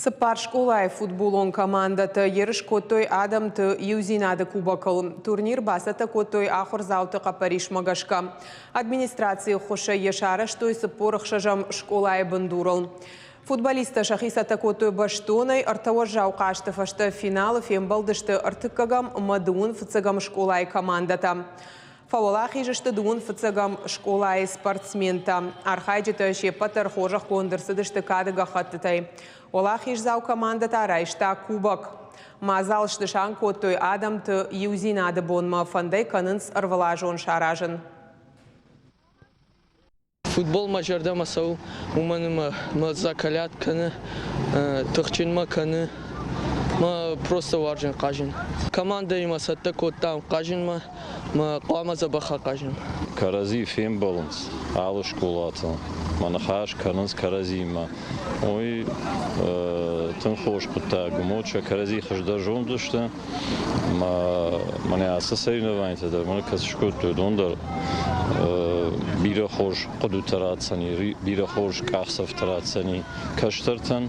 Цыппар скъолайы футболон командӕтӕ ерыс кодтой адӕмты иудзинады кубокыл. Турнир бацӕттӕ кодтой ахуырдзауты хъӕппӕрисмӕ гӕсгӕ. Администрацийы ӕххуысӕй йӕ сарӕзтой 46-ӕм скъолайы бындурыл. Футболисттӕ сӕхи цӕттӕ кодтой бӕстонӕй. Ӕртӕ уӕззау хъазты фӕстӕ финалы фембӕлдысты ӕртыккӕгӕм ӕмӕ дыууын фыццӕгӕм скъолайы командӕтӕ. Фӕуӕлахиз сты дыууын фыццӕгӕм скъолайы спортсментӕ. Архайджытӕ се ппӕт дӕр хорзӕхгонд ӕрцыдысты кады гӕххӕттытӕй. Уӕлахиздзау командӕ та райста кубок. Мадзал снысан кодтой адӕмты иудзинады бонмӕ, фӕндӕй кӕнынц ӕрвылазон саразын. Футбол мӕ зӕрдӕмӕ цӕуы, уымӕн ӕмӕ мӕ закалят кӕны, тыхджын мӕ кӕны. Мӕ просто уарзын хъазын. Командӕимӕ цӕттӕ кодтам хъазынмӕ, мӕ хъуамӕ дзӕбӕх ахъазӕм. Кӕрӕдзи фембӕлынц алы скъолаты, мӕ ныхас кӕнынц кӕрӕдзиимӕ. Уый тынг хорз хъуыддаг у, сӕ кӕрӕдзи хуыздӕр зондзысты. Мӕнӕ ацы соревнованиятӕ дӕр мӕнӕ кӕцы скодтой, уыдон дӕр бирӕ хорз хъуыдытӕ ратдзӕни, бирӕ хорз къахдзӕфтӕ ратдзӕни кӕстӕртӕн.